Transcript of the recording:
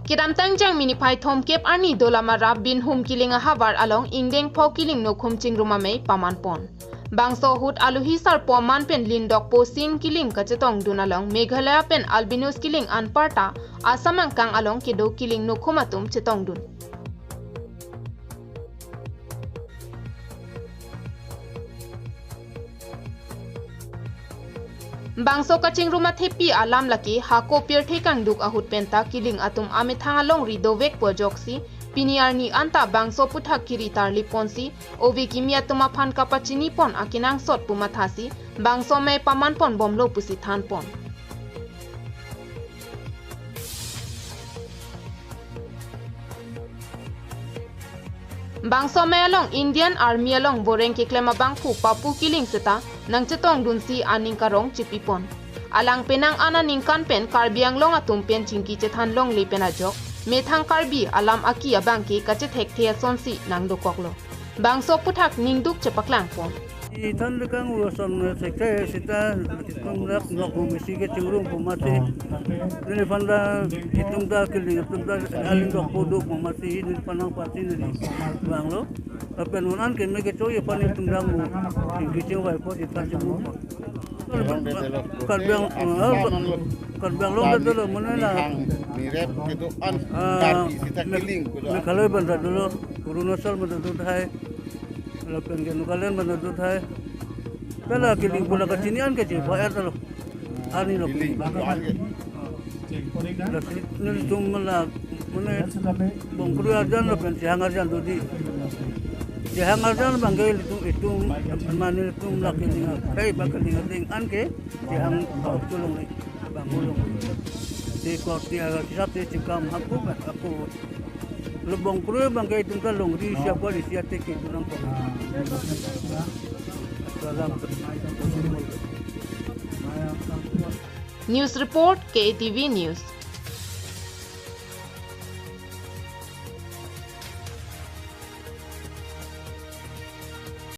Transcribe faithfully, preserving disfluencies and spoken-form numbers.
Kedamtang Jangmi niphai thomkep arni Dolamara Binhum Kiling ahavar along ingdeng pho kiling nokhum chingrum amei paman pon. Bangso ahut alohi sarpo aman pen Lindokpo Sing kiling kachetongdun along Meghalaya pen albinos kiling anparta Assam angkang along kedo kiling nokhum atum chetongdun. Bangso kachingrum athepi alam lake hako pirthe kangduk ahut penta kiling atum amethang alongri dovekpo ajoksi pini arni anta bangso aputhak kiri tarli ponsi ove kimi atum aphan kapachini pon akenangsot pu mathasi bangso amei paman pon bomlo pusi than pon. Bangso amei along Indian Army along voreng keklem abangphu Papu kiling seta nangchetongdunsi aning karong chipipon. Alang penang an aningkan pen Karbi Anglong atum pen chingki chethan longle pen ajok methang Karbi alam aki abangke kachethekthe asonsi nangdokoklo. Bangso aputhak ningduk chepaklang pon. Ithan lekang uason sekte sita itum dak nok bumisi kachingrum pu mati. Neliphan ta itum ta kiling itum ta Lindokpo do pu mati neliphan nangpachini banglo. Lapen unan keme kecho aphan itum dak mu kiching vai po sita chemu. Karbi Ang-, Karbi Anglong ta dolo mane na. Nirep kedo-an Ah, Karbi sita Me-, kiling kedo-an. Meghalaya banda dolo, Arunachal banda do thai. Lapen ke Nagaland banda do thai. Kala kiling pula kachini an keche, bayar talo. Ani lo. Kiling kedo-an ke. Lasi nelitum mala, mane, bongkrui arjan lapen chehang arjan dodi. Chehang arjan abangke itum, itum, mane itum la kiling, kai ba kiling ding an ke, chehang bang tulung ni, bang tulung. Te kok te aga kisap te chingkam hapku ba hapku. Lo bongkrui abangke itum ta longri siapa di sia te ke tunang kok. Salam. News report, K A T V News.